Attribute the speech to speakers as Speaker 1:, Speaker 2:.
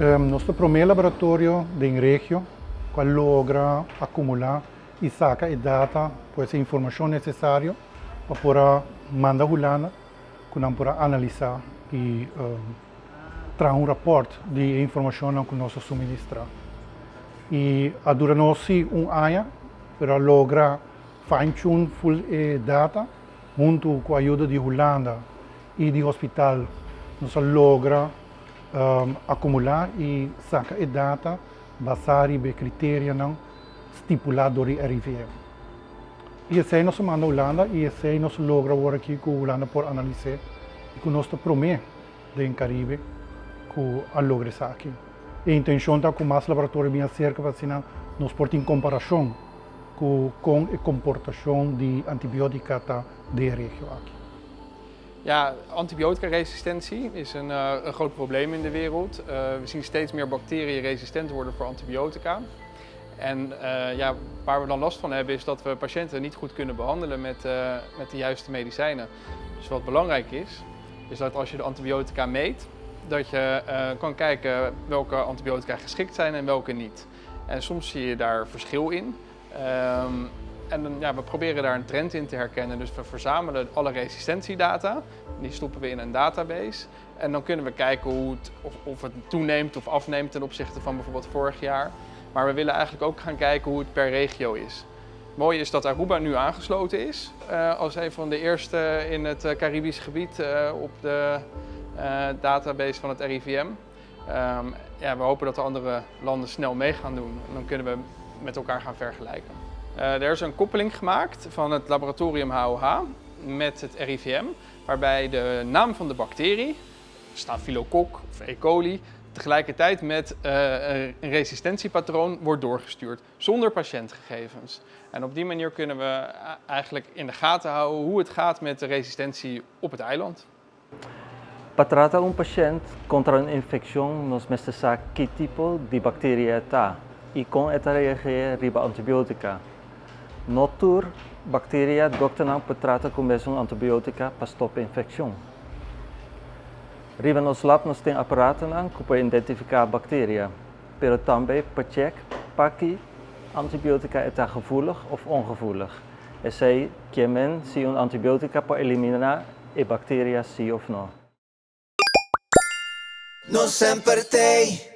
Speaker 1: Nos ta promé laboratorio den regio ku a logra akumulá i saka e data, pues e informashon nesesario pa por a manda Hulanda ku nan por a analisá i traha un rapòrt di e informashonnan ku nos a suministrá. I a dura nos sí un aña, pero a logra fine tune ful e data huntu ku ayuda di Hulanda i di hospital nos a logra akumulá i saka e data basá riba e kriterianan stipulá dor di RIVM. I esei nos a manda Hulanda i esei nos a logra awor aki ku Hulanda por analis'é i ku nos ta promé den Karibe ku a logra esaki. E intenshon ta ku mas laboratorio bin aserka pa asina nos por tin komparashon ku kon e komportashon di antibiotika ta den e regio aki.
Speaker 2: Ja, antibioticaresistentie is een, eh, een groot probleem in de wereld. Eh, we zien steeds meer bacteriën resistent worden voor antibiotica. En eh, ja, waar we dan last van hebben is dat we patiënten niet goed kunnen behandelen met, met de juiste medicijnen. Dus wat belangrijk is, is dat als je de antibiotica meet, dat je kan kijken welke antibiotica geschikt zijn en welke niet. En soms zie je daar verschil in. Ehm, en dan, ja, we proberen daar een trend in te herkennen. Dus we verzamelen alle resistentiedata. Die stoppen we in een database. En dan kunnen we kijken hoe het, of, of het toeneemt of afneemt ten opzichte van bijvoorbeeld vorig jaar. Maar we willen eigenlijk ook gaan kijken hoe het per regio is. Het mooie is dat Aruba nu aangesloten is als een van de eerste in het Caribisch gebied op de database van het RIVM. Ja, we hopen dat de andere landen snel mee gaan doen. En dan kunnen we met elkaar gaan vergelijken. Er is een koppeling gemaakt van het laboratorium HOH met het RIVM, waarbij de naam van de bacterie, stafylokok of E. coli, tegelijkertijd met een resistentiepatroon wordt doorgestuurd, zonder patiëntgegevens. En op die manier kunnen we eigenlijk in de gaten houden hoe het gaat met de resistentie op het eiland.
Speaker 3: Pa trata un pashent kontra un infekshon nos mester sa ki tipo di bakteria e ta i kon e ta reageer riba antibiotika. No tur bakteria dokternan por trata ku mesun antibiotika pa stop e infekshon. Riba nos lab nos tin aparatonan ku por identifiká bakteria, pero tambe pa chèk pa ki antibiotika e ta gevoelig òf ongevoelig. Esei kier men si un antibiotika por eliminá e bakteria si òf no.
Speaker 4: Nos semper t'ei.